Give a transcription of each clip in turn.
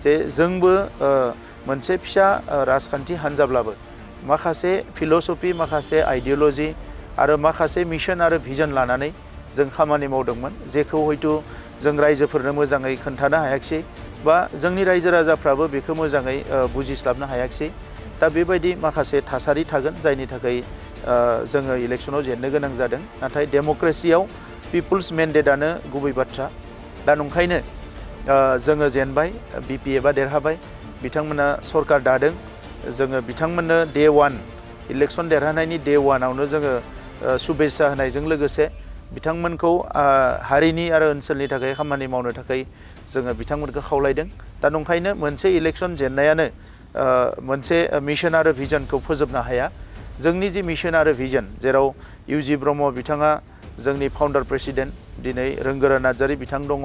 जे जोंबो मोनसे फिसा राजखान्थि हान्जाब्लाबो माखासे फिल'सफि माखासे आइडिय'ल'जि आरो माखासे मिशन आरो भिजन लानानै जों खामानि मावदोंमोन जेखौ हयतो जों रायजोफोरनो मोजाङै खोन्थानो हायाखिसै बा जोंनि रायजो राजाफ्राबो बेखौ मोजाङै बुजिस्लाबनो हायाखिसै दा बेबायदि माखासे थासारि थागोन जायनि थाखाय जोङो इलेक्सनाव जेननो गोनां जादों नाथाय डेम'क्रेसियाव पिपुल्स मेन्डेटआनो गुबै बाथ्रा दा नंखायनो जोङो जेनबाय बिपिएफआ देरहाबाय बिथांमोना सरकार दादों जोङो बिथांमोननो डे वान इलेक्सन देरहानायनि डे वानावनो जोङो शुभेच्छा होनायजों लोगोसे बिथांमोनखौ हारिनि आरो ओनसोलनि थाखाय खामानि मावनो थाखाय जोङो बिथांमोनखौ खावलायदों दा नंखायनो मोनसे इलेक्सन जेननायानो मोनसे मिशन आरो भिजनखौ फोजोबनो हाया जोंनि जि मिशन आरो भिजन जेराव इउजि ब्रह्म बिथाङा जोंनि फाउन्डार प्रेसिडेन्ट दिनै रोंगोरा नार्जारी बिथां दङ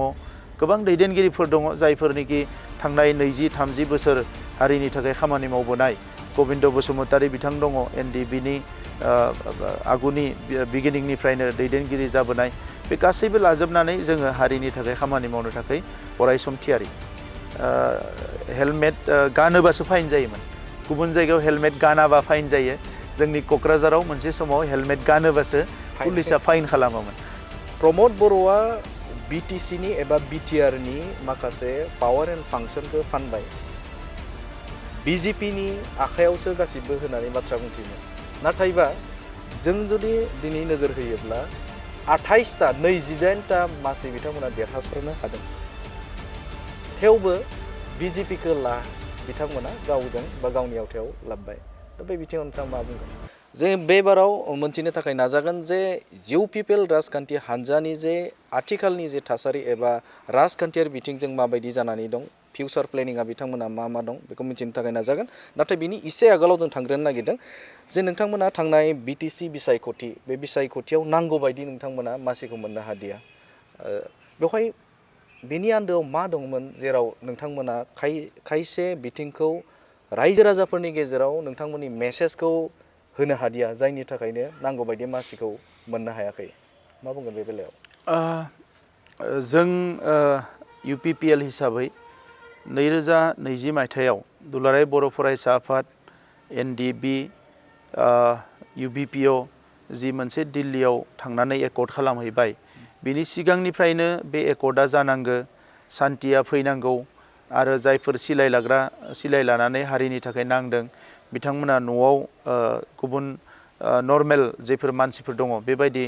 गोबां दैदेनगिरिफोर दङ जायफोरनिखि थांनाय 20-30 बोसोर हारिनि थाखाय खामानि मावबोनाय गबिन्द बसुमतारी बिथां दङ एनडिबिनि आगुनि बिगिनिंनिफ्रायनो दैदेनगिरि जाबोनाय बे गासैबो लाजोबनानै जोङो हारिनि थाखाय खामानि मावनो थाखाय अरायसम थियारि हेलमेट गानोबासो फाइन जायोमोन गुबुन जायगायाव हेलमेट गानाबा फाइन जायो जोंनि क'क्राझाराव मोनसे समाव हेलमेट गानोबासो पुलिसा फाइन खालामोमोन प्रमद बर'आ बिटिसिनि एबा बिटिआरनि माखासे पावार एन्ड फांसनखौ फानबाय बिजेपिनि आखायावसो गासिबो होनानै बाथ्रा बुंथियोमोन नाथायबा जों जुदि दिनै नोजोर होयोब्ला 28टा 28टा मासि बिथांमोना देरहासारनो हादों थेवबो बिजेपिखौ बिथांमोना गावजों बा गावनि आवथायाव लाबबाय दा बे बिथिङाव नोंथाङा मा बुंगोन जों बे बाराव मोनथिनो थाखाय नाजागोन जे इउपिपिएल राजखान्थि हान्जानि जे आथिखालनि जे थासारि एबा राजखान्थियारि बिथिंजों माबायदि जानानै दं फिउचार प्लेनिंआ बिथांमोना मा दं बेखौ मिथिनो थाखाय नाजागोन नाथाय बिनि इसे आगोलाव जों थांग्रोनो नागिरदों जे नोंथांमोना थांनाय बिटिसि बिसायख'थि बे बिसायख'थियाव नांगौ बायदि नोंथांमोना मासिखौ मोननो हादिया बेवहाय बेनि आन्दोआव मा दंमोन जेराव नोंथांमोना खायसे बिथिंखौ रायजो राजाफोरनि गेजेराव नोंथांमोननि मेसेजखौ होनो हादिया जायनि थाखायनो नांगौ बायदि मासिखौ मोननो हायाखै मा बुंगोन बे बेलायाव जों इउपिपिएल हिसाबै 2020 मायथाइयाव दुलाराय बर' फरायसा आफाद एनडिबि इउबिपिअ जि मोनसे दिल्लीयाव थांनानै एकर्ड खालामहैबाय बिनि सिगांनिफ्रायनो बे एकर्डआ जानांगौ सान्थिया फैनांगौ आरो जायफोर सिलाय लानानै हारिनि थाखाय नांदों बिथांमोना न'आव गुबुन नर्मेल जेफोर मानसिफोर दङ बेबायदि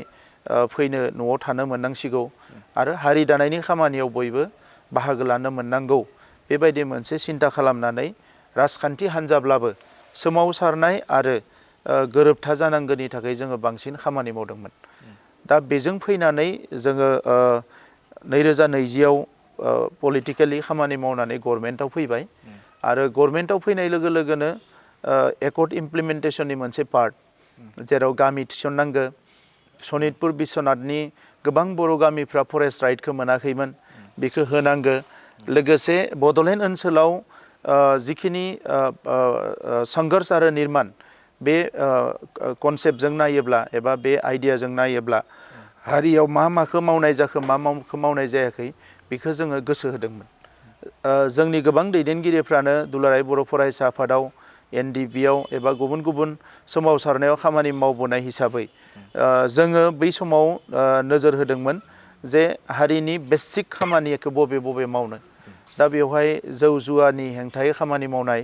फैनो न'आव थानो मोननांसिगौ आरो हारि दानायनि खामानियाव बयबो बाहागो लानो मोननांगौ बेबायदि मोनसे सिन्था खालामनानै राजखान्थि हान्जाब्लाबो सोमावसारनाय आरो गोरोबथा जानांगौनि थाखाय जोङो बांसिन खामानि मावदोंमोन दा बेजों फैनानै जोङो 2020आव पलिटिकेलि खामानि मावनानै गभर्नमेन्टआव फैबाय आरो गभर्नमेन्टआव फैनाय लोगो लोगोनो एकर्ड इमप्लिमेन्टेसननि मोनसे पार्ट जेराव गामि थिसननांगौ सनितपुर बिश्वनाथनि गोबां बर' गामिफ्रा फरेस्ट राइटखौ मोनाखैमोन बेखौ होनांगौ लोगोसे बड'लेण्ड ओनसोलाव जिखिनि संघर्ष आरो निर्माण बे कनसेप्टजों नायोब्ला एबा बे आइडियाजों नायोब्ला हारियाव माखौ मावनाय जाखो माखौ मावनाय जायाखै बेखौ जोङो गोसो होदोंमोन जोंनि गोबां दैदेनगिरिफ्रानो दुलाराय बर' फरायसा आफादाव एनडिबिआव एबा गुबुन गुबुन सोमावसारनायाव खामानि मावबोनाय हिसाबै जोङो बै समाव नोजोर होदोंमोन जे हारिनि बेसिक खामानिखौ बबे मावनो दा बेवहाय जौ जुवानि हेंथायै खामानि मावनाय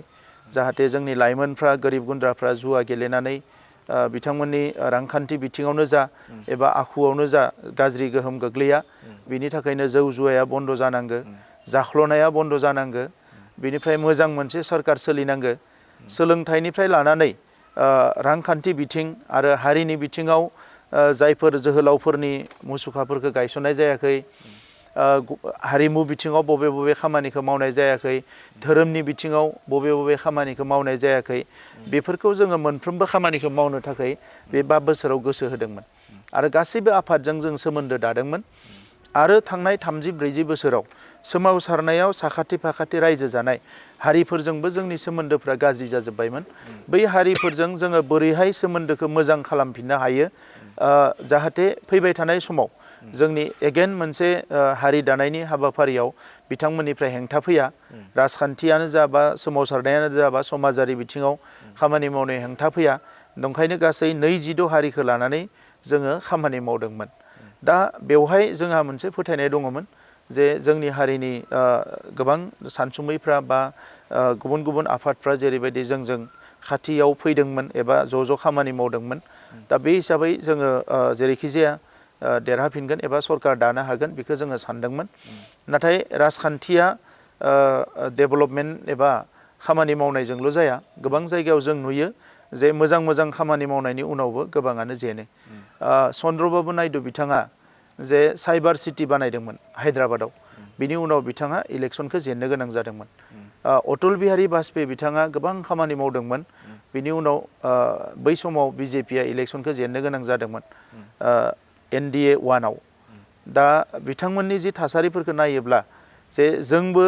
जाहाथे जोंनि लाइमोनफ्रा गोरिब गुन्द्राफ्रा जुवा गेलेनानै बिथांमोननि रांखान्थि बिथिङावनो जा एबा आखुआवनो जा गाज्रि गोहोम गोग्लैया बिनि थाखायनो जौ जुवाया बन्द जानांगौ जाख्ल'नाया बन्द जानांगौ बिनिफ्राय मोजां मोनसे सरकार सोलिनांगौ सोलोंथाइनिफ्राय लानानै रांखान्थि बिथिं आरो हारिनि बिथिङाव जायफोर जोहोलावफोरनि मुसुखाफोरखौ गायसननाय जायाखै हारिमु बिथिङाव बबे खामानिखौ मावनाय जायाखै धोरोमनि बिथिङाव बबे खामानिखौ मावनाय जायाखै बेफोरखौ जोङो मोनफ्रोमबो खामानिखौ मावनो थाखाय बे 5 बोसोराव गोसो होदोंमोन आरो गासैबो आफादजों जों सोमोन्दो दादोंमोन आरो थांनाय 30-40 बोसोराव सोमावसारनायाव साखाथि फाखाथि रायजो जानाय हारिफोरजोंबो जोंनि सोमोन्दोफ्रा गाज्रि जाजोब्बायमोन बै हारिफोरजों जोङो बोरैहाय सोमोन्दोखौ मोजां खालामफिननो हायो जाहाथे फैबाय थानाय समाव जोंनि एगेन मोनसे हारि दानायनि हाबाफारियाव बिथांमोननिफ्राय हेंथा फैया राजखान्थियानो जा बा सोमावसारनायानो जा बा समाजारि बिथिङाव खामानि मावनाय हेंथा फैया ओंखायनो गासै 26 हारिखौ लानानै जोङो खामानि मावदोंमोन दा बेवहाय जोंहा मोनसे फोथायनाय दङमोन जे जोंनि हारिनि गोबां सानसुमैफ्रा बा गुबुन गुबुन आफादफ्रा जेरैबायदि जोंजों खाथियाव फैदोंमोन एबा ज' खामानि मावदोंमोन दा बे हिसाबै जोङो जेरैखि जाया देरहाफिनगोन एबा सरकार दानो हागोन बेखौ जोङो सानदोंमोन नाथाय राजखान्थिया डेभेलपमेन्ट एबा खामानि मावनायजोंल' जाया गोबां जायगायाव जों नुयो जे मोजां खामानि मावनायनि उनावबो गोबाङानो जेनो चन्द्रबाबु नायडु बिथाङा जे साइबार सिटि बानायदोंमोन हायद्राबादाव बिनि उनाव बिथाङा इलेक्सनखौ जेननो गोनां जादोंमन अटल बिहारी वाजपेयी बिथाङा गोबां खामानि मावदोंमोन बिनि उनाव बै समाव बिजेपिया इलेक्सनखौ जेननो गोनां जादोंमोन NDA 1आव दा बिथांमोननि जि थासारिफोरखौ नायोब्ला जे जोंबो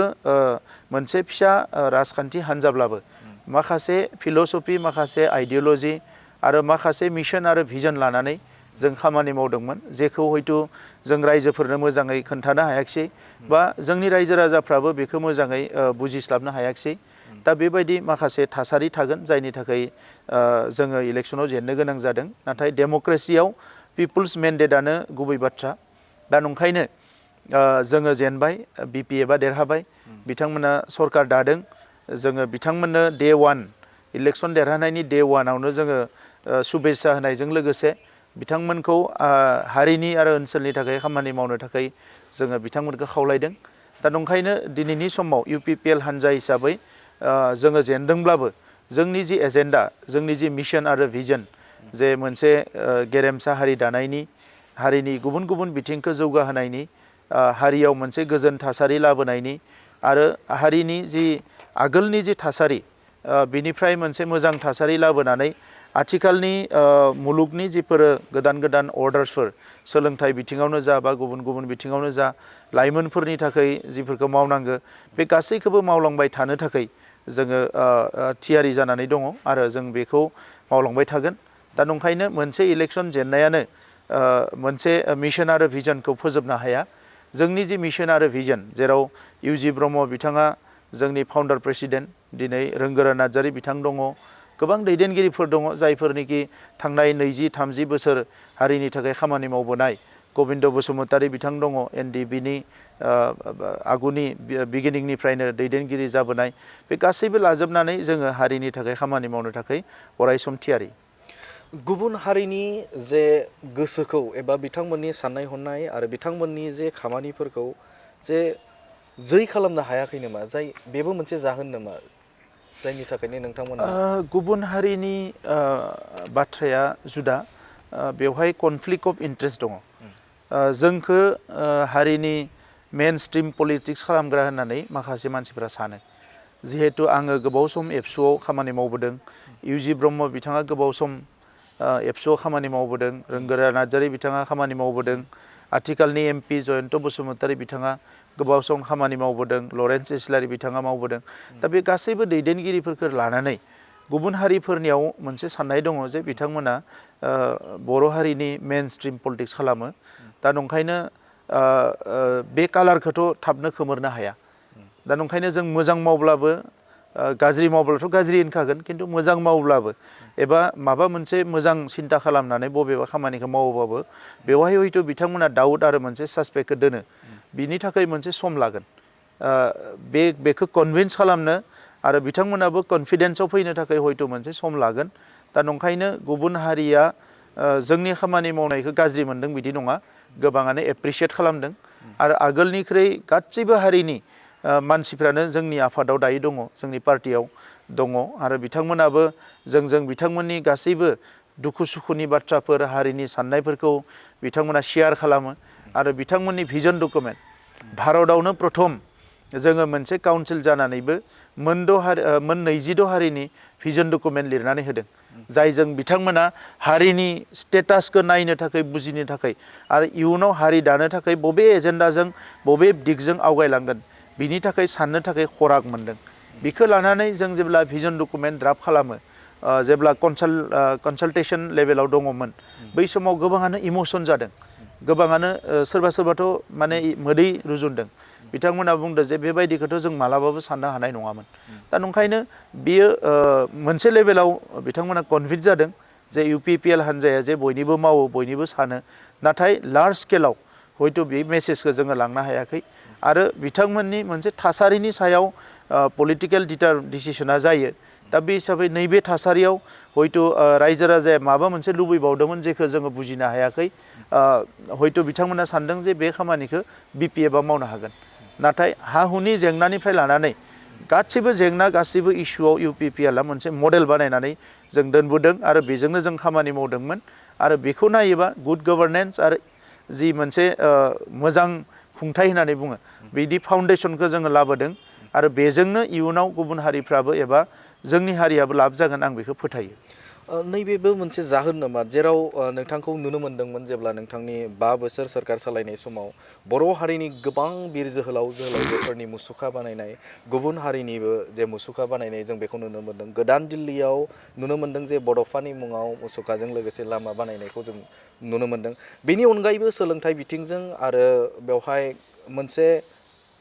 मोनसे फिसा राजखान्थि हान्जाब्लाबो माखासे फिल'सफि माखासे आइडिय'ल'जि आरो माखासे मिशन आरो भिजन लानानै जों खामानि मावदोंमोन जेखौ हयथ' जों रायजोफोरनो मोजाङै खोन्थानो हायाखिसै बा जोंनि रायजो राजाफ्राबो बेखौ मोजाङै बुजिस्लाबनो हायाखिसै दा बेबायदि माखासे थासारि थागोन जायनि थाखाय जोङो इलेक्सनाव जेननो गोनां जादों नाथाय डेम'क्रेसियाव पिपुल्स मेन्डेटआनो गुबै बाथ्रा दा नंखायनो जोङो जेनबाय BPFआ देरहाबाय बिथांमोना सरकार दादों जोङो बिथांमोननो Day 1 इलेक्सन देरहानायनि Day 1आवनो जोङो शुभेच्छा होनायजों लोगोसे बिथांमोनखौ हारिनि आरो ओनसोलनि थाखाय खामानि मावनो थाखाय जोङो बिथांमोनखौ खावलायदों दा नंखायनो दिनैनि समाव UPPL हान्जा हिसाबै जोङो जेनदोंब्लाबो जोंनि जि एजेन्डा जोंनि जि मिशन आरो भिजन जे मोनसे गेरेमसा हारि दानायनि हारिनि गुबुन गुबुन बिथिंखौ जौगाहोनायनि हारियाव मोनसे गोजोन थासारि लाबोनायनि आरो हारिनि जि आगोलनि जि थासारि बिनिफ्राय मोनसे मोजां थासारि लाबोनानै आथिखालनि मुलुगनि जिफोर गोदान अर्डार्सफोर सोलोंथाइ बिथिङावनो जा बा गुबुन गुबुन बिथिङावनो जा लाइमोनफोरनि थाखाय जिफोरखौ मावनांगौ बे गासैखौबो मावलांबाय थानो थाखाय जोङो थियारि जानानै दङ आरो जों बेखौ मावलांबाय थागोन दा नंखायनो मोनसे इलेक्सन जेननायानो मोनसे मिशन आरो भिजनखौ फोजोबनो हाया जोंनि जि मिशन आरो भिजन जेराव UG ब्रह्म बिथाङा जोंनि फाउन्डार प्रेसिडेन्ट दिनै रोंगोरा नार्जारी बिथां दङ गोबां दैदेनगिरिफोर दङ जायफोरनिखि थांनाय 20-30 बोसोर हारिनि थाखाय खामानि मावबोनाय गबिन्द बसुमतारी बिथां दङ NDBनि आगुनि बिगिनिंनिफ्रायनो दैदेनगिरि जाबोनाय बे गासैबो लाजोबनानै जोङो हारिनि थाखाय खामानि मावनो थाखाय अरायसम थियारि गुबुन हारिनि जे गोसोखौ एबा बिथांमोननि साननाय हनाय आरो बिथांमोननि जे खामानिफोरखौ जे जै खालामनो हायाखै नामा जाय बेबो मोनसे जाहोन नामा जायनि थाखायनो नोंथांमोना गुबुन हारिनि बाथ्राया जुदा बेवहाय कनफ्लिक्ट अफ इन्ट्रेस्ट दङ जोंखौ हारिनि मेन स्ट्रिम पलिटिक्स खालामग्रा होननानै माखासे मानसिफोरा सानो जिहेतु आङो गोबाव सम एबसुआव खामानि मावबोदों UG ब्रह्म बिथाङा गोबाव सम एबसुआव खामानि मावबोदों रोंगोरा नार्जारी बिथाङा खामानि मावबोदों आथिखालनि MP जयन्त बसुमतारी बिथाङा गोबाव सम खामानि मावबोदों लरेन्स इस्लारि बिथाङा मावबोदों दा बे गासैबो दैदेनगिरिफोरखौ लानानै गुबुन हारिफोरनियाव मोनसे साननाय दङ जे बिथांमोना बर' हारिनि मेन स्ट्रिम पलिटिक्स खालामो दा नंखायनो बे कालारखौथ' थाबनो खोमोरनो हाया दा नंखायनो जों मोजां मावब्लाबो गाज्रि मावब्लाथ' गाज्रि होनखागोन खिन्थु मोजां मावब्लाबो एबा माबा मोनसे मोजां सिन्था खालामनानै बबेबा खामानिखौ मावोबाबो बेवहाय हयथ' बिथांमोना डाउट आरो मोनसे सासपेक्टखौ दोनो बिनि थाखाय मोनसे सम लागोन बेखौ कनभिन्स खालामनो आरो बिथांमोनाबो कनफिडेन्सआव फैनो थाखाय हयथ' मोनसे सम लागोन दा नंखायनो गुबुन हारिया जोंनि खामानि मावनायखौ गाज्रि मोनदों बिदि नङा गोबाङानो एप्रिशियेट खालामदों आरो आगोलनिख्रुइ गासैबो हारिनि मानसिफ्रानो जोंनि आफादाव दायो दङ जोंनि पार्टियाव दङ आरो बिथांमोनाबो जोंजों बिथांमोननि गासैबो दुखु सुखुनि बाथ्राफोर हारिनि साननायफोरखौ बिथांमोना शेयार खालामो आरो बिथांमोननि भिजन डकुमेन्ट भारतआवनो प्रथम जोङो मोनसे काउन्सिल जानानैबो मोन 22 हारिनि भिजन डकुमेन्ट लिरनानै होदों जायजों बिथांमोना हारिनि स्टेटासखौ नायनो थाखाय बुजिनो थाखाय आरो इयुनाव हारि दानो थाखाय बबे एजेन्डाजों बबे दिगजों आवगायलांगोन बिनि थाखाय साननो थाखाय खराग मोनदों बेखौ लानानै जों जेब्ला भिजन डकुमेन्ट ड्राफ्ट खालामो जेब्ला कनसाल्टेसन लेभेलाव दङमोन बै समाव गोबाङानो इमोसन जादों गोबाङानो सोरबा सोरबाथ' माने मोदै रुजुनदों बिथांमोना बुंदों जे बेबायदिखौथ' जों मालाबाबो साननो हानाय नङामोन दा नंखायनो बियो मोनसे लेभेलाव बिथांमोना कनभिन्स जादों जे UPPL हान्जाया जे बयनिबो मावो बयनिबो सानो नाथाय लार्ज स्केलाव हयथ' बे मेसेजखौ जोङो लांनो हायाखै आरो बिथांमोननि मोनसे थासारिनि सायाव पलिटिकेल डिसिसना जायो दा बे हिसाबै नैबे थासारियाव हयथ' रायजो राजाया माबा मोनसे लुबैबावदोंमोन जेखौ जोङो बुजिनो हायाखै हयथ' बिथांमोना सानदों जे बे खामानिखौ BPF आ मावनो हागोन नाथाय हा हुनि जेंनानिफ्राय लानानै गासिबो जेंना गासिबो इस्युआव UPPL आ मोनसे मडेल बानायनानै जों दोनबोदों आरो बेजोंनो जों खामानि मावदोंमोन आरो बेखौ नायोबा गुड गभर्नेन्स आरो जि मोनसे मोजां खुंथाय होननानै बुङो बिदि फाउन्डेसनखौ जोङो लाबोदों आरो बेजोंनो इयुनाव गुबुन हारिफ्राबो एबा जोंनि हारियाबो लाब जागोन आं बेखौ फोथायो नैबेबो मोनसे जाहोन नामा जेराव नोंथांखौ नुनो मोन्दोंमोन जेब्ला नोंथांनि 5 बोसोर सरकार सालायनाय समाव बर' हारिनि गोबां बिर जोहोलाव जोहोलावजोफोरनि मुसुखा बानायनाय गुबुन हारिनिबो जे मुसुखा बानायनाय जों बेखौ नुनो मोन्दों गोदान दिल्लीयाव नुनो मोन्दों जे बड'फानि मुङाव मुसुखाजों लोगोसे लामा बानायनायखौ जों नुनो मोन्दों बेनि अनगायैबो सोलोंथाइ बिथिंजों आरो बेवहाय मोनसे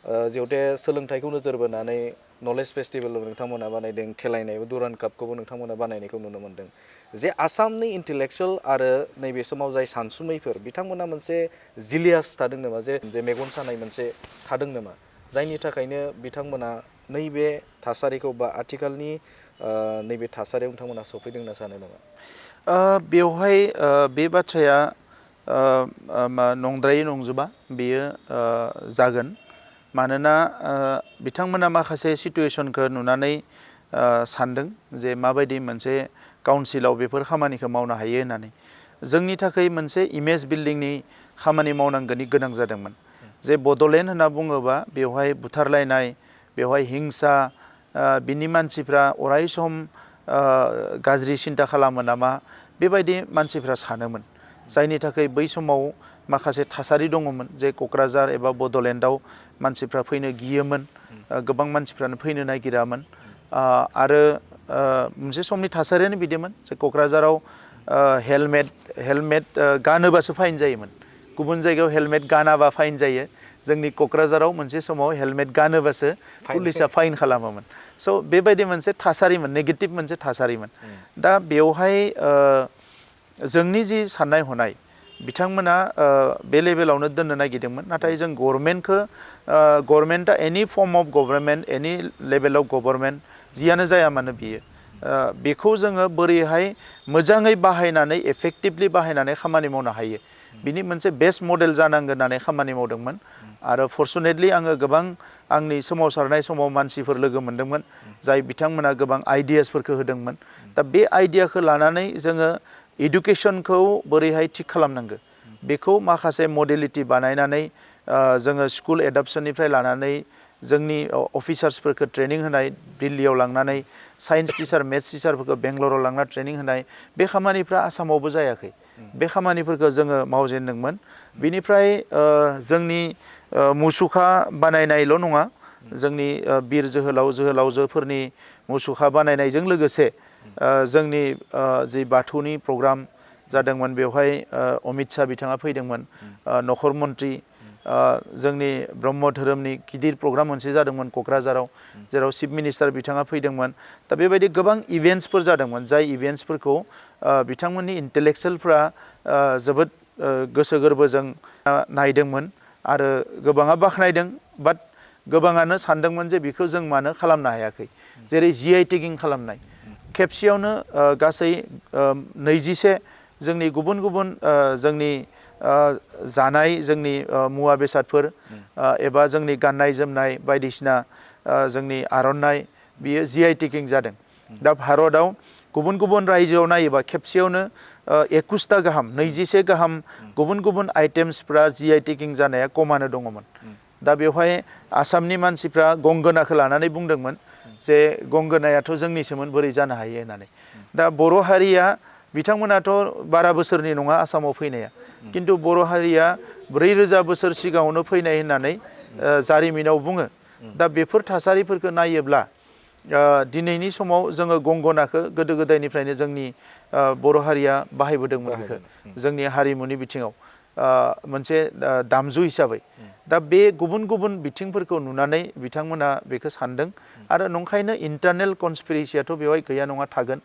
जिहेतु सोलोंथाइखौ नोजोर बोनानै नलेज फेस्टिभेल नोंथांमोना बानायदों खेलायनायबो दुरान कापखौबो नोंथांमोना बानायनायखौ नुनो मोन्दों जे आसामनि इन्टेलेक्सुवेल आरो नैबे समाव जाय सानसुमैफोर बिथांमोना मोनसे जिलियास थादों नामा जे मेगन सानाय मोनसे थादों नामा जायनि थाखायनो बिथांमोना नैबे थासारिखौ बा आथिखालनि नैबे थासारियाव बिथांमोना सफैदों होनना सानो नामा बेवहाय बे बाथ्राया नंद्रायै नंजोबा बेयो जागोन मानोना बिथांमोना माखासे सिटुएसनखौ नुनानै सानदों जे माबायदि मोनसे काउन्सिलाव बेफोर खामानिखौ मावनो हायो होननानै जोंनि थाखाय मोनसे इमेज बिल्डिंनि खामानि मावनांगौनि गोनां जादोंमोन जे बड'लेण्ड होनना बुङोबा बेवहाय बुथारलायनाय बेवहाय हिंसा बिनि मानसिफ्रा अराय सम गाज्रि सिन्था खालामो नामा बेबायदि मानसिफ्रा सानोमोन जायनि थाखाय बै समाव माखासे थासारि दङमोन जे क'क्राझार एबा बड'लेण्डआव मानसिफ्रा फैनो गियोमोन गोबां मानसिफ्रानो फैनो नागिरामोन आरो मोनसे समनि थासारियानो बिदिमोन जे क'क्राझाराव हेलमेट गानोबासो फाइन जायोमोन गुबुन जायगायाव हेलमेट गानाबा फाइन जायो जोंनि क'क्राझाराव मोनसे समाव हेलमेट गानोबासो पुलिसा फाइन खालामोमोन स' बेबायदि मोनसे थासारिमोन नेगेटिभ मोनसे थासारिमोन दा बेवहाय जोंनि जि साननाय हनाय बिथांमोना बे लेभेलावनो दोननो नागिरदोंमोन नाथाय जों गभर्नमेन्टआ एनि फर्म अफ गभर्नमेन्ट एनि लेभेल अफ गभर्नमेन्ट जियानो जाया मानो बियो बेखौ जोङो बोरैहाय मोजाङै बाहायनानै एफेक्टिभलि बाहायनानै खामानि मावनो हायो बिनि मोनसे बेस्ट मडेल जानांगोन होननानै खामानि मावदोंमोन आरो फर्चुनेटलि आङो गोबां आंनि सोमावसारनाय समाव मानसिफोर लोगो मोन्दोंमोन जाय बिथांमोना गोबां आइडियासफोरखौ होदोंमोन दा बे आइडियाखौ लानानै जोङो इडुकेसनखौ बोरैहाय थिग खालामनांगौ बेखौ माखासे मडेलिटि बानायनानै जोङो स्कुल एडाप्सननिफ्राय लानानै जोंनि अफिसार्सफोरखौ ट्रेनिं होनाय दिल्लीयाव लांनानै साइन्स टिचार मेथ्स टिचारफोरखौ बेंगलराव लांना ट्रेनिं होनाय बे खामानिफ्रा आसामावबो जायाखै बे खामानिफोरखौ जोङो मावजेनदोंमोन बिनिफ्राय जोंनि मुसुखा बानायनायल' नङा जोंनि बिर जोहोलावजोफोरनि मुसुखा बानायनायजों लोगोसे जोंनि जि बाथौनि प्रग्राम जादोंमोन बेवहाय अमित शाह बिथाङा फैदोंमोन नखर मन्त्रि जोंनि ब्रह्म धोरोमनि गिदिर प्रग्राम मोनसे जादोंमोन क'क्राझाराव जेराव चिफ मिनिस्टार बिथाङा फैदोंमोन दा बेबायदि गोबां इभेन्ट्सफोर जादोंमोन जाय इभेन्ट्सफोरखौ बिथांमोननि इन्टेलेक्सुयेलफ्रा जोबोद गोसो गोरबोजों नायदोंमन आरो गोबाङा बाख्नायदों बाट गोबाङानो सानदोंमोन जे बेखौ जों मानो खालामनो हायाखै जेरै GI टेगिं खालामनाय खेबसेयावनो गासै 21 जोंनि गुबुन गुबुन जोंनि जानाय जोंनि मुवा बेसादफोर एबा जोंनि गाननाय जोमनाय बायदिसिना जोंनि आर'नाइ बियो GI टेगिं जादों दा भारतआव गुबुन गुबुन रायजोआव नायोबा खेबसेयावनो 21टा गाहाम 21 गाहाम गुबुन गुबुन आइटेम्सफ्रा GI टेगिं जानाया कमानो दङमोन दा बेवहाय आसामनि मानसिफ्रा गंगोनाखौ लानानै बुंदोंमोन जे गंगोनायाथ' जोंनिसोमोन बोरै जानो हायो होननानै दा बर' हारिया बिथांमोनाथ' बारा बोसोरनि नङा आसामाव फैनाया किन्तु बर' हारिया 4000 बोसोर सिगाङावनो फैनाय होननानै जारिमिनाव बुङो दा बेफोर थासारिफोरखौ नायोब्ला दिनैनि समाव जोङो गंगनाखौ गोदो गोदायनिफ्रायनो जोंनि बर' हारिया बाहायबोदोंमोन बेखौ जोंनि हारिमुनि बिथिङाव मोनसे दामजु हिसाबै दा बे गुबुन गुबुन बिथिंफोरखौ नुनानै बिथांमोना बेखौ सानदों आरो नंखायनो इन्टारनेल कनस्पिरेसियाथ' बेवहाय गैया नङा थागोन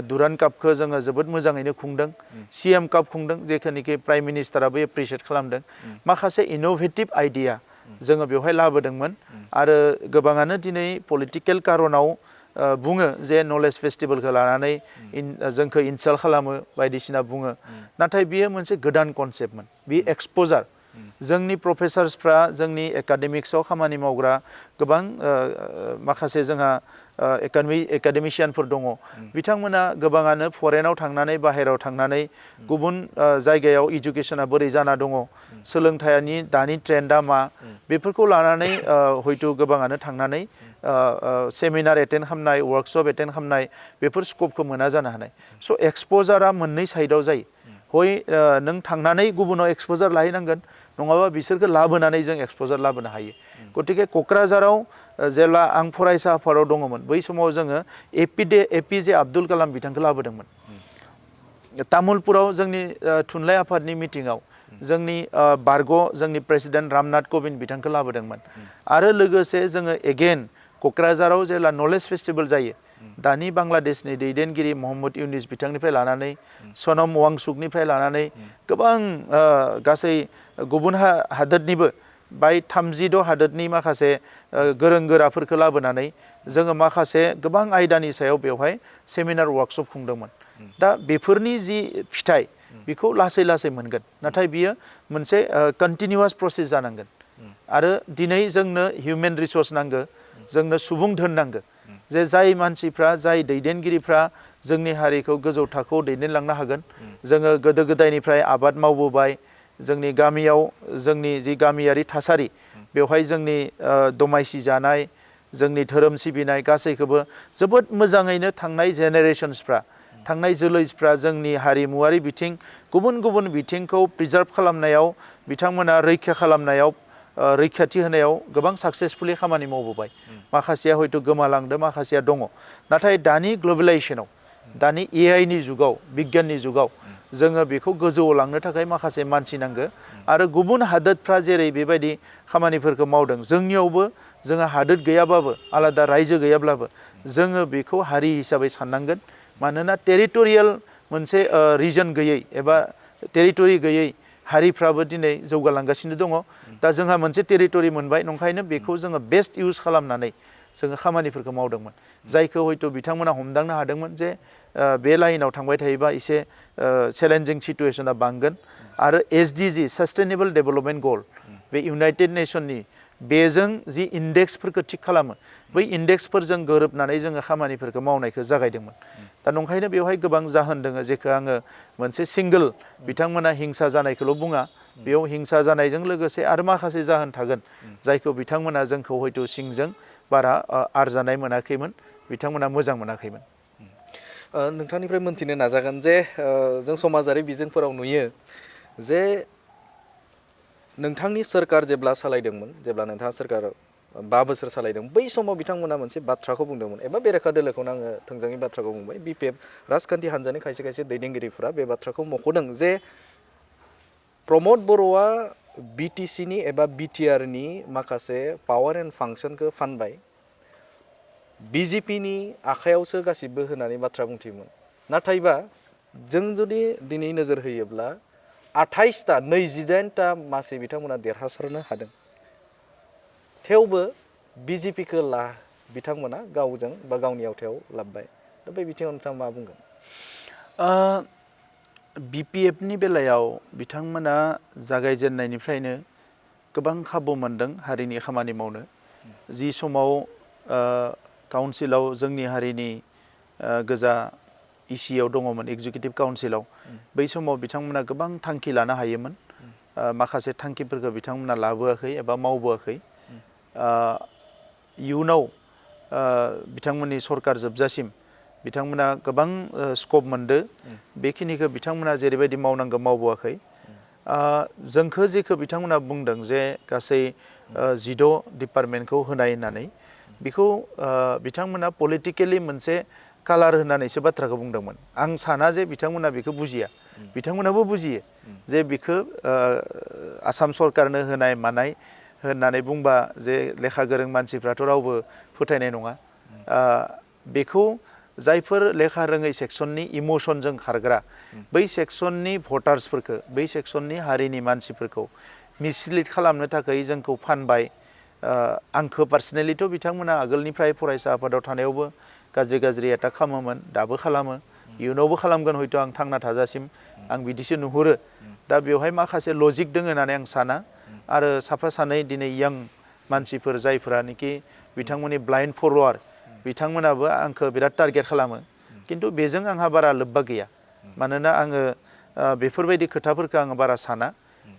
दुरान्ड कापखौ जोङो जोबोद मोजाङैनो खुंदों CM काप खुंदों जेखिनिखि प्राइम मिनिस्टाराबो एप्रिसियेट खालामदों माखासे इन'भेटिभ आइडिया जोङो बेवहाय लाबोदोंमोन आरो गोबाङानो दिनै पलिटिकेल कारनाव बुङो जे नलेज फेस्टिभेलखौ लानानै जोंखौ इनसाल्ट खालामो बायदिसिना बुङो नाथाय बियो मोनसे गोदान कनसेप्टमोन बे एक्सप'जार जोंनि प्रफेसार्सफ्रा जोंनि एकाडेमिक्सआव खामानि मावग्रा गोबां माखासे जोंहा एकाडेमिशियानफोर दङ बिथांमोना गोबाङानो फरेनाव थांनानै बाहेरायाव थांनानै गुबुन जायगायाव इडुकेसना बोरै जाना दङ सोलोंथाइनि दानि ट्रेन्डआ मा बेफोरखौ लानानै हयथ' गोबाङानो थांनानै सेमिनार एटेन्ड खालामनाय वर्कशप एटेन्ड खालामनाय बेफोर स्कपखौ मोना जानो हानाय स' एक्सप'जारा मोननै साइडआव जायो हय नों थांनानै गुबुनाव एक्सप'जार लाहैनांगोन नङाबा बिसोरखौ लाबोनानै जों एक्सप'जार लाबोनो हायो गतिके क'क्राझाराव जेब्ला आं फरायसा आफादाव दङमोन बै समाव जोङो APJ आब्दुल कालाम बिथांखौ लाबोदोंमोन तामुलपुराव जोंनि थुनलाइ आफादनि मिटिङाव जोंनि बारग' जोंनि प्रेसिडेन्ट रामनाथ कविन्द बिथांखौ लाबोदोंमोन आरो लोगोसे जोङो एगेन क'क्राझाराव जेब्ला नलेज फेस्टिभेल जायो दानि बांलादेशनि दैदेनगिरि मोहम्मद इउनिस बिथांनिफ्राय लानानै सनम वांचुकनिफ्राय लानानै गोबां गासै गुबुन हादोरनिबो बाय 36 हादोरनि माखासे गोरों गोराफोरखौ लाबोनानै जोङो माखासे गोबां आयदानि सायाव बेवहाय सेमिनार वर्कशप खुंदोंमोन दा बेफोरनि जि फिथाइ बेखौ लासै लासै मोनगोन नाथाय बियो मोनसे कन्टिनिउवास प्रसेस जानांगोन आरो दिनै जोंनो हिउमेन रिसर्स नांगौ जोंनो सुबुं धोन नांगौ जे जाय मानसिफ्रा जाय दैदेनगिरिफ्रा जोंनि हारिखौ गोजौ थाखोआव दैदेनलांनो हागोन जोङो गोदो गोदायनिफ्राय आबाद मावबोबाय जोंनि गामियाव जोंनि जि गामियारि थासारि बेवहाय जोंनि दमासि जानाय जोंनि धोरोम सिबिनाय गासैखौबो जोबोद मोजाङैनो थांनाय जेनेरेशन्सफ्रा थांनाय जोलैफ्रा जोंनि हारिमुवारि बिथिं गुबुन गुबुन बिथिंखौ प्रिजार्भ खालामनायाव बिथांमोना रैखा खालामनायाव रैखाथि होनायाव गोबां साक्सेसफुलि खामानि मावबोबाय माखासेया हयथ' गोमालांदों माखासेया दङ नाथाय दानि ग्लबेलाइजेसनाव दानि AI नि जुगाव बिगियाननि जुगाव जोङो बेखौ गोजौआव लांनो थाखाय माखासे मानसि नांगौ आरो गुबुन हादोरफ्रा जेरै बेबायदि खामानिफोरखौ मावदों जोंनियावबो जोंहा हादोर गैयाबाबो आलादा रायजो गैयाब्लाबो जोङो बेखौ हारि हिसाबै साननांगोन मानोना टेरिटरियेल मोनसे रिजन गैयै एबा टेरिटरि गैयै हारिफ्राबो दिनै जौगालांगासिनो दङ दा जोंहा मोनसे टेरिटरि मोनबाय नंखायनो बेखौ जोङो बेस्ट इउज खालामनानै जोङो खामानिफोरखौ मावदोंमोन जायखौ हयथ' बिथांमोना हमदांनो हादोंमोन जे बे लाइनाव थांबाय थायोबा एसे चेलेन्जिं सिटुएसना बांगोन आरो SDG सास्टेनेबल डेभेलपमेन्ट गल बे इउनाइटेड नेसननि बेजों जि इन्डेक्सफोरखौ थिग खालामो बै इन्डेक्सफोरजों गोरोबनानै जोङो खामानिफोरखौ मावनायखौ जागायदोंमोन दा नंखायनो बेवहाय गोबां जाहोन दङ जेखौ आङो मोनसे सिंगोल बिथांमोना हिंसा जानायखौल' बुङा बेयाव हिंसा जानायजों लोगोसे आरो माखासे जाहोन थागोन जायखौ बिथांमोना जोंखौ हयथ' सिंजों बारा आरजानाय मोनाखैमोन बिथांमोना मोजां मोनाखैमोन नोंथांनिफ्राय मोनथिनो नाजागोन जे जों समाजारि बिजोंफोराव नुयो जे नोंथांनि सोरखार जेब्ला सालायदोंमोन जेब्ला नोंथाङा सोरखार 5 बोसोर सालायदों बै समाव बिथांमोना मोनसे बाथ्राखौ बुंदोंमोन एबा बेरेखा दोलोखौनो आङो थोंजोङै बाथ्राखौ बुंबाय BPF राजखान्थि हान्जानि खायसे खायसे दैदेनगिरिफोरा बे बाथ्राखौ मख'दों जे प्रमद बर'आ BTCनि एबा BTRनि माखासे पावार एन्ड फांसनखौ फानबाय BJPनि आखायावसो गासिबो होनानै बाथ्रा बुंथियोमोन नाथायबा जों जुदि दिनै नोजोर होयोब्ला 28टा मासि बिथांमोना देरहासारनो हादों थेवबो BJPखौ बिथांमोना गावजों बा गावनि आवथायाव लाबबाय दा बे बिथिङाव नोंथाङा मा बुंगोन BPFनि बेलायाव बिथांमोना जागायजेननायनिफ्रायनो गोबां खाबु मोनदों हारिनि खामानि मावनो जि समाव काउन्सिलाव जोंनि हारिनि गोजा इसिआव दङमोन एग्जिकिउटिभ काउन्सिलाव बै समाव बिथांमोना गोबां थांखि लानो हायोमोन माखासे थांखिफोरखौ बिथांमोना लाबोआखै एबा मावबोआखै इयुनाव बिथांमोननि सरकार जोबजासिम बिथांमोना गोबां स्कप मोनदो बेखिनिखौ बिथांमोना जेरैबायदि मावनांगौ मावबोआखै जोंखौ जेखौ बिथांमोना बुंदों जे गासै 16 डिपार्टमेन्टखौ होनाय होननानै बेखौ बिथांमोना पलिटिकेलि मोनसे कालार होनानैसो बाथ्राखौ बुंदोंमोन आं साना जे बिथांमोना बेखौ बुजिया बिथांमोनाबो बुजियो जे बिखौ आसाम सरकारनो होनाय मानाय होननानै बुंबा जे लेखा गोरों मानसिफ्राथ' रावबो फोथायनाय नङा बेखौ जायफोर लेखा रोङै सेक्सननि इमोसनजों खारग्रा बै सेक्सननि भटार्सफोरखौ बै सेक्सननि हारिनि मानसिफोरखौ मिसलिड खालामनो थाखाय जोंखौ फानबाय आंखौ पार्सनेलिथ' बिथांमोना आगोलनिफ्राय फरायसा आफादाव थानायावबो गाज्रि गाज्रि एटाक खालामोमोन दाबो खालामो इयुनावबो खालामगोन हयथ' आं थांना थाजासिम आं बिदिसो नुहुरो दा बेवहाय माखासे लजिक दङ होननानै आं साना आरो साफा सानै दिनै यां मानसिफोर जायफोरानोखि बिथांमोननि ब्लाइन्ड फल'वार बिथांमोनाबो आंखौ बिराद टारगेट खालामो खिन्थु बेजों आंहा बारा लोब्बा गैया मानोना आङो बेफोरबायदि खोथाफोरखौ आङो बारा साना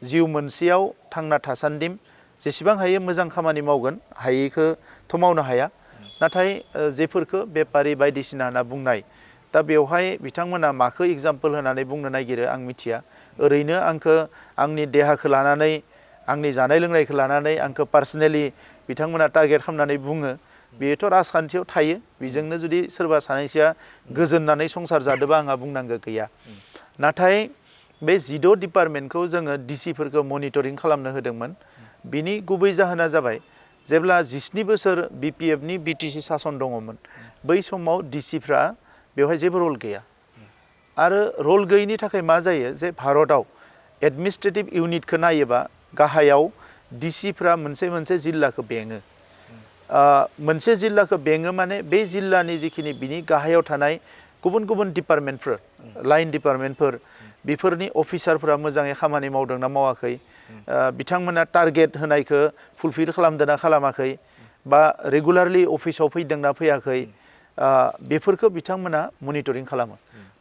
जिउ मोनसेयाव थांना थासान्दिम जेसेबां हायो मोजां खामानि मावगोन हायैखौथ' मावनो हाया नाथाय जेफोरखौ बेपारि बायदिसिना होनना बुंनाय दा बेवहाय बिथांमोना माखौ एग्जाम्पल होनानै बुंनो नागिरो आं मिथिया ओरैनो आंखौ आंनि देहाखौ लानानै आंनि जानाय लोंनायखौ लानानै आंखौ पार्सनेलि बिथांमोना टारगेट खालामनानै बुङो बेथ' राजखान्थियाव थायो बेजोंनो जुदि सोरबा सानैसोआ गोजोननानै संसार जादोंबा आंहा बुंनांगौ गैया नाथाय बे 16 डिपार्टमेन्टखौ जोङो डिसिफोरखौ मनिटरिं खालामनो होदोंमोन बिनि गुबै जाहोना जाबाय जेब्ला 17 बोसोर बिपिएफनि बिटिसि सासन दङमोन बै समाव डिसिफ्रा बेवहाय जेबो रल गैया आरो रल गैयिनि थाखाय मा जायो जे भारतआव एडमिनिस्ट्रेटिभ इउनिटखौ नायोबा गाहायाव डिसिफ्रा मोनसे जिल्लाखौ बेङो मोनसे जिल्लाखौ बेङो माने बे जिल्लानि जिखिनि बिनि गाहायाव थानाय गुबुन गुबुन डिपार्टमेन्टफोर लाइन डिपार्टमेन्टफोर बेफोरनि अफिसारफोरा मोजाङै खामानि मावदोंना मावाखै बिथांमोना टारगेट होनायखौ फुलफिल खालामदोंना खालामाखै बा रेगुलारलि अफिसाव फैदोंना फैयाखै बेफोरखौ बिथांमोना मनिटरिं खालामो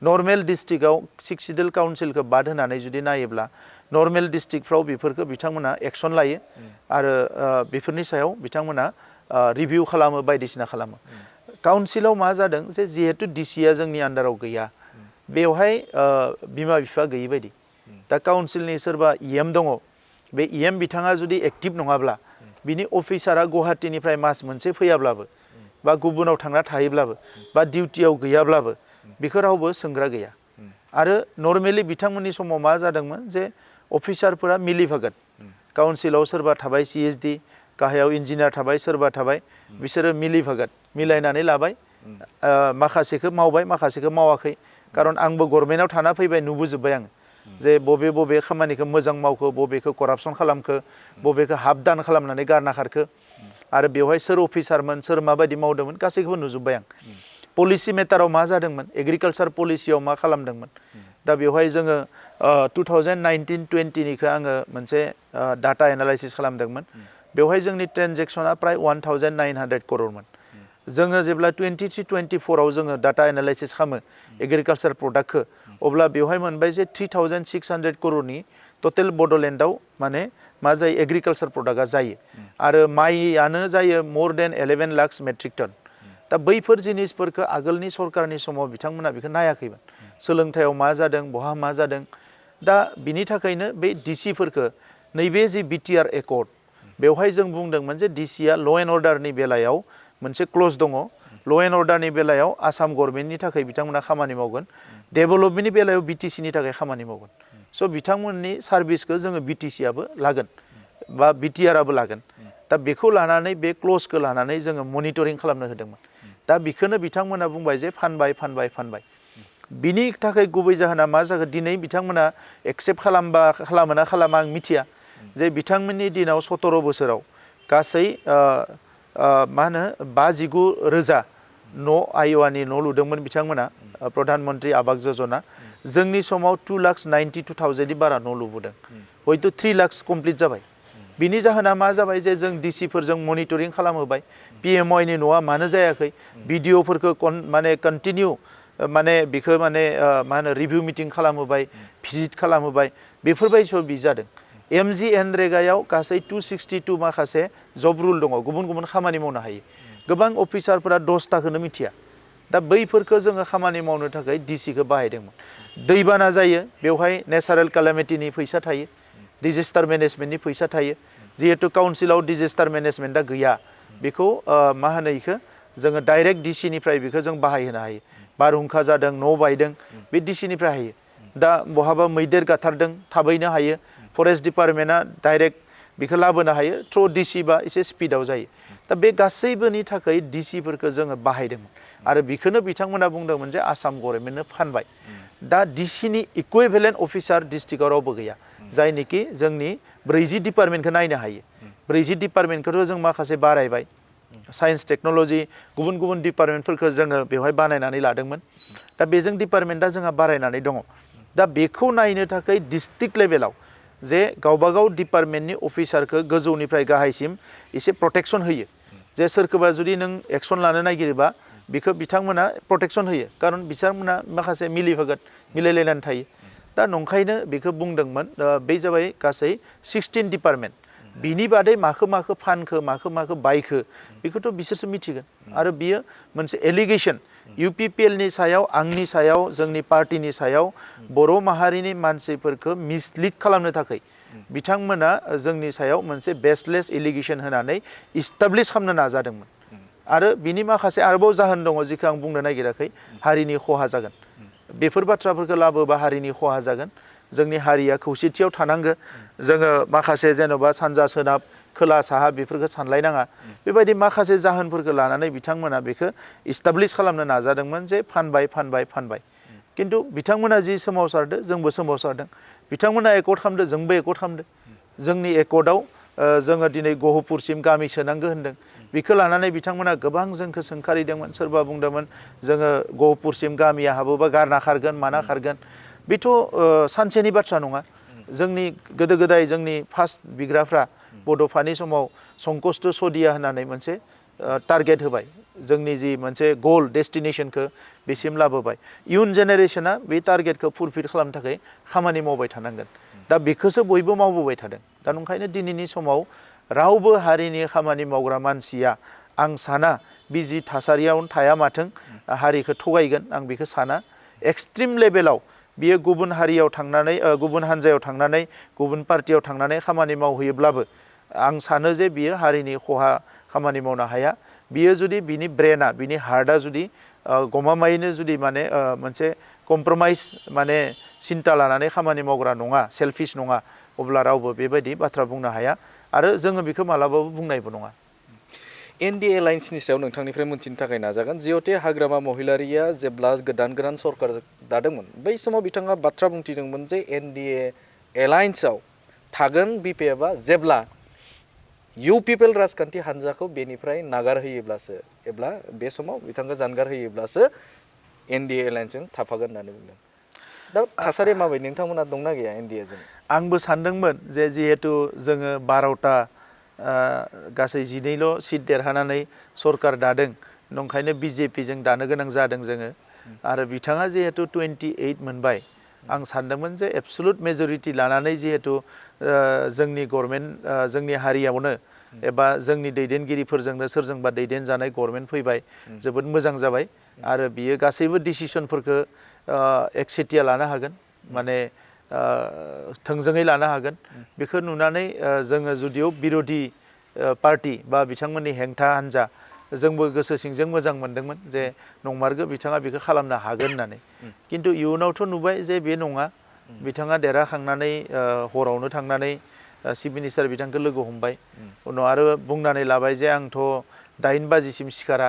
नर्मेल डिस्ट्रिक्टआव सिक्स सिडिउल काउन्सिलखौ बाद होनानै जुदि नायोब्ला नर्मेल डिस्ट्रिक्टफ्राव बेफोरखौ बिथांमोना एक्सन लायो आरो बेफोरनि सायाव बिथांमोना रिभिउ खालामो बायदिसिना खालामो काउन्सिलाव मा जादों जे जिहेतु डिसिआ जोंनि आन्डाराव गैया बेवहाय बिमा बिफा गैयै बायदि दा काउन्सिलनि सोरबा इएम दङ बे इएम बिथाङा जुदि एक्टिभ नङाब्ला बिनि अफिसारा गुवाहाटीनिफ्राय मास मोनसे फैयाब्लाबो बा गुबुनाव थांना थाहैब्लाबो बा डिउटियाव गैयाब्लाबो बेखौ रावबो सोंग्रा गैया आरो नर्मेलि बिथांमोननि समाव मा जादोंमोन जे अफिसारफोरा मिलिभागत काउन्सिलाव सोरबा थाबाय सिएसडि गाहायाव इन्जिनियार थाबाय सोरबा थाबाय बिसोरो मिलिभागत मिलायनानै लाबाय माखासेखौ मावबाय माखासेखौ मावाखै खारन आंबो गभर्नमेन्टआव थाना फैबाय नुबोजोब्बाय आं जे बबे खामानिखौ मोजां मावखो बबेखौ करापसन खालामखो बबेखौ हाफ दान खालामनानै गारना खारखो आरो बेवहाय सोर अफिसारमोन सोर माबायदि मावदोंमोन गासैखौबो नुजोब्बाय आं पलिसि मेटाराव मा जादोंमोन एग्रिकालसार पलिसियाव मा खालामदोंमोन दा बेवहाय जोङो 2019-20निखौ आङो मोनसे डाटा एनालाइसिस खालामदोंमोन बेवहाय जोंनि ट्रेनजेक्सना प्राय 1900 करोड़मोन जोङो जेब्ला 23-24आव जोङो डाटा एनालाइसिस खालामो एग्रिकालसार प्रडाक्टखौ अब्ला बेवहाय मोनबाय जे 3600 करोड़नि टटेल बड'लेण्डआव माने मा जायो एग्रिकालसार प्रडाक्टआ जायो आरो माइयानो जायो more than 11 lakh matric ton दा बैफोर जिनिसफोरखौ आगोलनि सरकारनि समाव बिथांमोना बेखौ नायाखैमोन सोलोंथायाव मा जादों बहा मा जादों दा बिनि थाखायनो बे डिसिफोरखौ नैबे जि बिटिआर एकर्ड बेवहाय जों बुंदोंमोन जे डिसिआ ल' एन्ड अर्डारनि बेलायाव मोनसे क्लज दङ ल' एन्ड अर्डारनि बेलायाव आसाम गभर्नमेन्टनि थाखाय बिथांमोना खामानि मावगोन डेभेलपमेन्टनि बेलायाव बिटिसिनि थाखाय खामानि मावगोन स' बिथांमोननि सार्भिसखौ जोङो बिटिसिआबो लागोन बा बिटिआरआबो लागोन दा बेखौ लानानै बे क्लजखौ लानानै जोङो मनिटरिं खालामनो होदोंमोन दा बेखौनो बिथांमोना बुंबाय जे फानबाय बिनि थाखाय गुबै जाहोना मा जागोन दिनै बिथांमोना एक्सेप्ट खालामो ना खालामा आं मिथिया जे बिथांमोननि दिनाव 17 बोसोराव गासै मा होनो 59,000 न' आइवानि न' लुदोंमोन बिथांमोना प्रधानमन्त्रि आवास योजना जोंनि समाव 2,92,000 बारा न' लुबोदों हयथ' 3 लाख कमप्लिट जाबाय बिनि जाहोना मा जाबाय जे जों डिसिफोरजों मनिटरिं खालामहोबाय पिएमवाइनि न'आ मानो जायाखै बिडिअफोरखौ माने कन्टिनिउ माने बेखौ माने मा होनो रिभिउ मिटिं खालामहोबाय भिजिट खालामहोबाय बेफोरबायदि बि जादों MGNरेगायाव गासै 262 माखासे जब रुल दङ गुबुन गुबुन खामानि मावनो हायो गोबां अफिसारफोरा 10थाखौनो मिथिया दा बैफोरखौ जोङो खामानि मावनो थाखाय डिसिखौ बाहायदोंमोन दैबाना जायो बेवहाय नेचारेल केलामिटिनि फैसा थायो डिजेस्टार मेनेजमेन्टनि फैसा थायो जिहेतु काउन्सिलाव डिजेस्टार मेनेजमेन्टआ गैया बेखौ मा होनो इखो जोङो डाइरेक्ट डिसिनिफ्राय बेखौ जों बाहायहोनो हायो बारहुंखा जादों न' बायदों बे डिसिनिफ्राय हायो दा बहाबा मैदेर गाथारदों थाबैनो हायो फरेस्ट डिपार्टमेन्टआ डाइरेक्ट बेखौ लाबोनो हायो थ्रु डिसि बा एसे स्पिडआव जायो दा बे गासैबोनि थाखाय डिसिफोरखौ जोङो बाहायदोंमोन आरो बेखौनो बिथांमोना बुंदोंमोन जे आसाम गभर्नमेन्टनो फानबाय दा डिसिनि इकुइभेलेन्ट अफिसार डिस्ट्रिक्टआव रावबो गैया जायनिखि जोंनि 40 डिपार्टमेन्टखौ नायनो हायो 40 डिपार्टमेन्टखौथ' जों माखासे बारायबाय साइन्स टेक्न'लजि गुबुन गुबुन डिपार्टमेन्टफोरखौ जोङो बेवहाय बानायनानै लादोंमोन दा बेजों डिपार्टमेन्टआ जोंहा बारायनानै दङ दा बेखौ नायनो थाखाय डिस्ट्रिक्ट लेभेलाव जे गावबागाव डिपार्टमेन्टनि अफिसारखौ गोजौनिफ्राय गाहायसिम एसे प्रटेक्सन होयो जे सोरखौबा जुदि नों एक्सन लानो नागिरोबा बेखौ बिथांमोना प्रटेक्सन होयो खारन बिथांमोना माखासे मिलिभगत मिलायलायनानै थायो दा नंखायनो बेखौ बुंदोंमोन बे जाबाय गासै 16 डिपार्टमेन्ट बिनि बादै माखो फानखो माखो बायखो बेखौथ' बिसोरसो मिथिगोन आरो बियो मोनसे एलिगेसन इउपिपिएलनि सायाव आंनि सायाव जोंनि पार्टिनि सायाव बर' माहारिनि मानसिफोरखौ मिसलिड खालामनो थाखाय बिथांमोना जोंनि सायाव मोनसे बेसलेस एलिगेसन होनानै इस्टाब्लिश खालामनो नाजादोंमोन आरो बिनि माखासे आरोबाव जाहोन दङ जेखौ आं बुंनो नागिराखै हारिनि खहा जागोन बेफोर बाथ्राफोरखौ लाबोबा हारिनि खहा जागोन जोंनि हारिया खौसेथियाव थानांगो जोङो माखासे जेन'बा सानजा सोनाब खोला साहा बेफोरखौ सानलायनाङा बेबायदि माखासे जाहोनफोरखौ लानानै बिथांमोना बेखौ इस्टाब्लिश खालामनो नाजादोंमोन जे फानबाय खिन्थु बिथांमोना जि सोमावसारदों जोंबो सोमावसारदों बिथांमोना एकर्ड खालामदों जोंबो एकर्ड खालामदों जोंनि एकर्डआव जोङो दिनै गहपुरसिम गामि सोनांगो होनदों बेखौ लानानै बिथांमोना गोबां जोंखौ सोंखारिदोंमोन सोरबा बुंदोंमोन जोङो गहपुरसिम गामिया हाबोबा गारना खारगोन माना खारगोन बेथ' सानसेनि बाथ्रा नङा जोंनि गोदो गोदाय जोंनि फार्स्ट बिग्राफ्रा बड'फानि समाव संकष्ट सदिया होननानै मोनसे टारगेट होबाय जोंनि जि मोनसे गोल डेस्टिनेशनखौ बेसिम लाबोबाय इयुन जेनेरेशना बे टारगेटखौ फुलफिल खालामनो थाखाय खामानि मावबाय थानांगोन दा बेखौसो बयबो मावबोबाय थादों दा नंखायनो दिनैनि समाव रावबो हारिनि खामानि मावग्रा मानसिया आं साना बिजि थासारियावनो थाया माथों हारिखौ थगायगोन आं बेखौ साना एक्सट्रिम लेभेलाव बियो गुबुन हारियाव थांनानै गुबुन हान्जायाव थांनानै गुबुन पार्टियाव थांनानै खामानि मावहैयोब्लाबो आं सानो जे बियो हारिनि खहा खामानि मावनो हाया बियो जुदि बिनि ब्रेना बिनि हार्टआ जुदि गमामायैनो जुदि माने मोनसे कमप्रमाइज माने सिन्ता लानानै खामानि मावग्रा नङा सेल्फिश नङा अब्ला रावबो बेबायदि बाथ्रा बुंनो हाया आरो जोङो बेखौ मालाबाबो बुंनायबो नङा एनडिए एलायन्सनि सायाव नोंथांनिफ्राय मोनथिनो थाखाय नाजागोन जिहेतु हाग्रामा महिलारिया जेब्ला गोदान सरकार दादोंमोन बै समाव बिथाङा बाथ्रा बुंथिदोंमोन जे एनडिए एलायन्सआव थागोन बिपिएफआ जेब्ला इउपिपिएल राजखान्थि हान्जाखौ बेनिफ्राय नागार होयोब्लासो एब्ला बे समाव बिथांखौ जानगार होयोब्लासो एनडिए एलायन्सजों थाफागोन होननानै बुंदों दा थासारिया माबायदि नोंथांमोना दंना गैया एनडिएजों आंबो सानदोंमोन जे जिहेतु जोङो 12टा गासै 12ल' सिट देरहानानै सरकार दादों नंखायनो बिजेपिजों दानो गोनां जादों जोङो आरो बिथाङा जिहेतु 28 मोनबाय आं सानदोंमोन जे एबसुलुट मेजरिटि लानानै जिहेतु जोंनि गभर्नमेन्ट जोंनि हारियावनो एबा जोंनि दैदेनगिरिफोरजोंनो सोरजोंबा दैदेनजानाय गभर्नमेन्ट फैबाय जोबोद मोजां जाबाय आरो बियो गासैबो डिसिसनफोरखौ एकसेटिया लानो हागोन माने थोंजोङै लानो हागोन बेखौ नुनानै जोङो जुदिও बिरोधि पार्टी बा बिथांमोननि हेंथा हान्जा जोंबो गोसो सिंजों मोजां मोनदोंमोन जे नंमारगौ बिथाङा बेखौ खालामनो हागोन होननानै खिन्थु इयुनावथ' नुबाय जे बे नङा बिथाङा देरहाखांनानै हरावनो थांनानै चिफ मिनिस्टार बिथांखौ लोगो हमबाय उनाव आरो बुंनानै लाबाय जे आंथ' 8 बाजिसिम सिखारा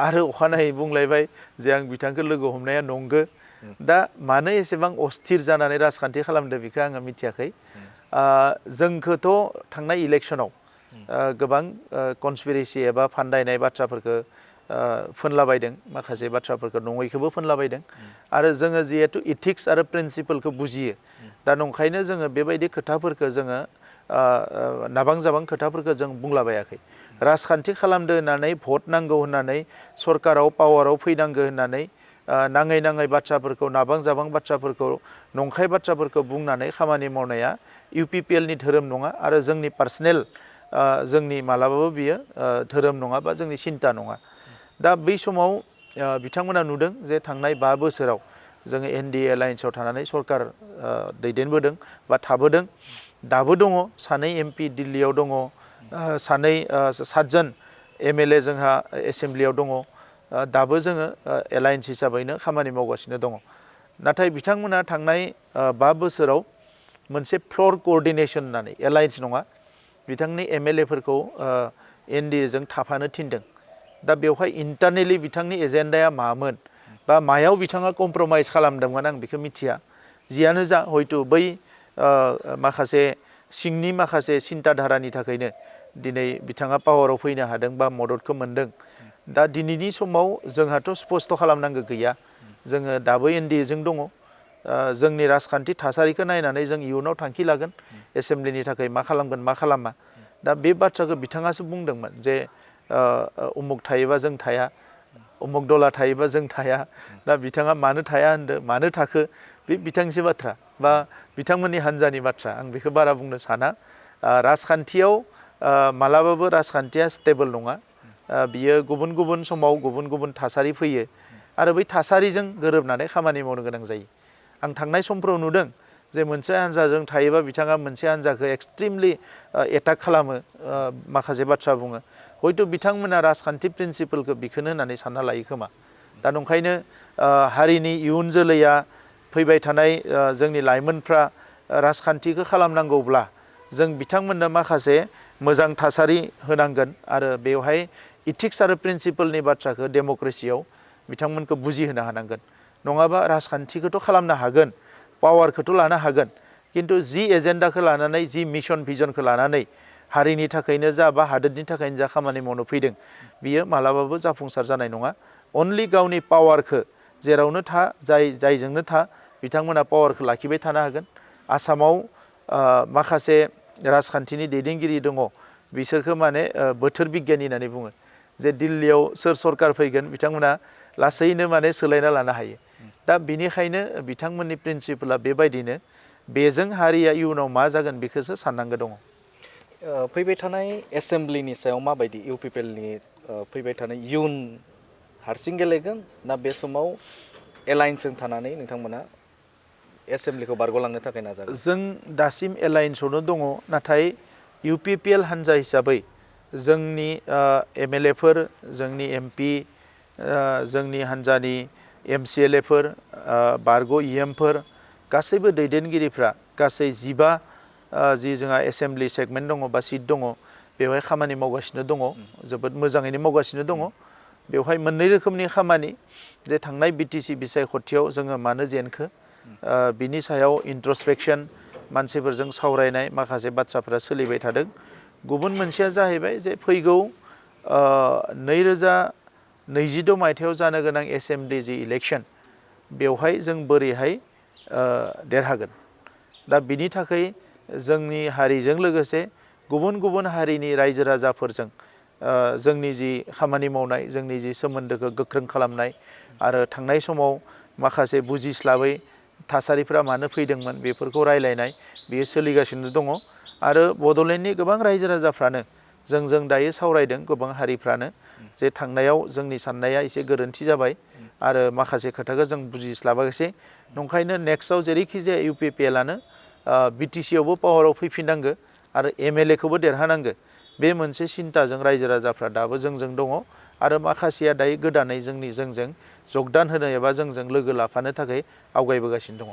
आरो अखानायै बुंलायबाय जे आं बिथांखौ लोगो हमनाया नंगौ दा मानो एसेबां अस्थिर जानानै राजखान्थि खालामदों बेखौ आङो मिथियाखै जोंखौथ' थांनाय इलेक्सनाव गोबां कनस्पिरेसि एबा फान्दायनाय बाथ्राफोरखौ फोनलाबायदों माखासे बाथ्राफोरखौ नङैखौबो फोनलाबायदों आरो जोङो जिहेतु इथिक्स आरो प्रिन्सिपलखौ बुजियो दा नंखायनो जोङो बेबायदि खोथाफोरखौ जोङो नाबां जाबां खोथाफोरखौ जों बुंलाबायाखै राजखान्थि खालामदो होननानै भट नांगौ होननानै सरकाराव पावाराव फैनांगौ होननानै नाङै बाथ्राफोरखौ नाबां जाबां बाथ्राफोरखौ नंखाय बाथ्राफोरखौ बुंनानै खामानि मावनाया इउपिपिएलनि धोरोम नङा आरो जोंनि पार्सनेल जोंनि मालाबाबो बियो धोरोम नङा बा जोंनि सिन्ता नङा दा बै समाव बिथांमोना नुदों जे थांनाय 5 बोसोराव जोङो एनडिए एलायन्सआव थानानै सरकार दैदेनबोदों बा थाबोदों दाबो दङ सानै एमपि दिल्लीयाव दङ सानै 7 जन एमएलए जोंहा एसेम्ब्लियाव दङ दाबो जोङो एलायन्स हिसाबैनो खामानि मावगासिनो दङ नाथाय बिथांमोना थांनाय 5 बोसोराव मोनसे फ्ल'र कोअर्डिनेशन होननानै एलायन्स नङा बिथांनि एमएलएफोरखौ एनडिएजों थाफानो थिनदों दा बेवहाय इन्टारनेलि बिथांनि एजेन्डाया मामोन बा मायाव बिथाङा कमप्रमाइज खालामदोंमोन आं बेखौ मिथिया जियानो जा हयथ' बै माखासे सिंनि माखासे सिन्ताधारानि थाखायनो दिनै बिथाङा पावाराव फैनो हादों बा मददखौ मोनदों दा दिनैनि समाव जोंहाथ' स्पस्ट खालामनांगौ गैया जोङो दाबो एनडिएजों दङ जोंनि राजखान्थि थासारिखौ नायनानै जों इयुनाव थांखि लागोन एसेम्ब्लिनि थाखाय मा खालामगोन मा खालामा दा बे बाथ्राखौ बिथाङासो बुंदोंमोन जे उमुक थायोबा जों थाया उमुक दला थायोबा जों थाया दा बिथाङा मानो थाया होनदों मानो थाखो बे बिथांनिसो बाथ्रा बा बिथांमोननि हान्जानि बाथ्रा आं बेखौ बारा बुंनो साना राजखान्थियाव मालाबाबो राजखान्थिया स्टेबल नङा बियो गुबुन गुबुन समाव गुबुन गुबुन थासारि फैयो आरो बै थासारिजों गोरोबनानै खामानि मावनो गोनां जायो आं थांनाय समफ्राव नुदों जे मोनसे हान्जाजों थायोबा बिथाङा मोनसे हान्जाखौ एक्सट्रिमलि एटाक खालामो माखासे बाथ्रा बुङो हयथ' बिथांमोना राजखान्थि प्रिन्सिपलखौ बिखौनो होननानै सानना लायो खोमा दा नंखायनो हारिनि इयुन जोलैया फैबाय थानाय जोंनि लाइमोनफ्रा राजखान्थिखौ खालामनांगौब्ला जों बिथांमोननो माखासे मोजां थासारि होनांगोन आरो बेवहाय इथिक्स आरो प्रिन्सिपलनि बाथ्राखौ डेम'क्रेसियाव बिथांमोनखौ बुजिहोनो हानांगोन नङाबा राजखान्थिखौथ' खालामनो हागोन पावारखौथ' लानो हागोन खिन्थु जि एजेन्डाखौ लानानै जि मिशन भिजनखौ लानानै हारिनि थाखायनो जा बा हादोरनि थाखायनो जा खामानि मावनो फैदों बियो मालाबाबो जाफुंसार जानाय नङा अनलि गावनि पावारखौ जेरावनो था जायजोंनो था बिथांमोना पावारखौ लाखिबाय थानो हागोन आसामाव माखासे राजखान्थिनि दैदेनगिरि दङ बिसोरखौ माने बोथोर बिगियानि होननानै बुङो जे दिल्लीयाव सोर सरकार फैगोन बिथांमोना लासैनो माने सोलायना लानो हायो दा बेनिखायनो बिथांमोननि प्रिन्सिपला बेबायदिनो बेजों हारिया इयुनाव मा जागोन बेखौसो साननांगौ दङ फैबाय थानाय एसेम्ब्लिनि सायाव माबायदि इउपिपिएलनि फैबाय थानाय इयुन हारसिं गेलेगोन ना बे समाव एलायन्सजों थानानै नोंथांमोना एसेम्ब्लिखौ बारग'लांनो थाखाय नाजागोन जों दासिम एलायन्सआवनो दङ नाथाय इउपिपिएल हान्जा हिसाबै जोंनि एमएलएफोर जोंनि एमपि जोंनि हान्जानि एमसिएलएफोर बारग' इएमफोर गासैबो दैदेनगिरिफ्रा गासै 15 जि जोंहा एसेम्ब्लि सेगमेन्ट दङ बा सिट दङ बेवहाय खामानि मावगासिनो दङ जोबोद मोजाङैनो मावगासिनो दङ बेवहाय मोननै रोखोमनि खामानि जे थांनाय बिटिसि बिसायख'थियाव जोङो मानो जेनखो बिनि सायाव इन्ट्रस्पेक्सन मानसिफोरजों सावरायनाय माखासे बाथ्राफोरा सोलिबाय थादों गुबुन मोनसेया जाहैबाय जे फैगौ 2026 मायथाइयाव जानो गोनां एसेम्ब्लि जि इलेक्सन बेवहाय जों बोरैहाय देरहागोन दा बिनि थाखाय जोंनि हारिजों लोगोसे गुबुन गुबुन हारिनि रायजो राजाफोरजों जोंनि जि खामानि मावनाय जोंनि जि सोमोन्दोखौ गोख्रों खालामनाय आरो थांनाय समाव माखासे बुजिस्लाबै थासारिफ्रा मानो फैदोंमोन बेफोरखौ रायलायनाय बेयो सोलिगासिनो दङ आरो बड'लेण्डनि गोबां रायजो राजाफ्रानो जों दायो सावरायदों गोबां हारिफ्रानो जे थांनायाव जोंनि साननाया एसे गोरोन्थि जाबाय आरो माखासे खोथाखौ जों बुजिस्लाबाखिसै नंखायनो नेक्स्टआव जेरैखि जाया इउपिपिएलआनो बिटिसिआवबो पावाराव फैफिननांगौ आरो एमएलएखौबो देरहानांगौ बे मोनसे सिन्ताजों रायजो राजाफ्रा दाबो जोंजों दङ आरो माखासेया दायो गोदानै जोंजों जगदान होनो एबा जोंजों लोगो लाफानो थाखाय आवगायबोगासिनो दङ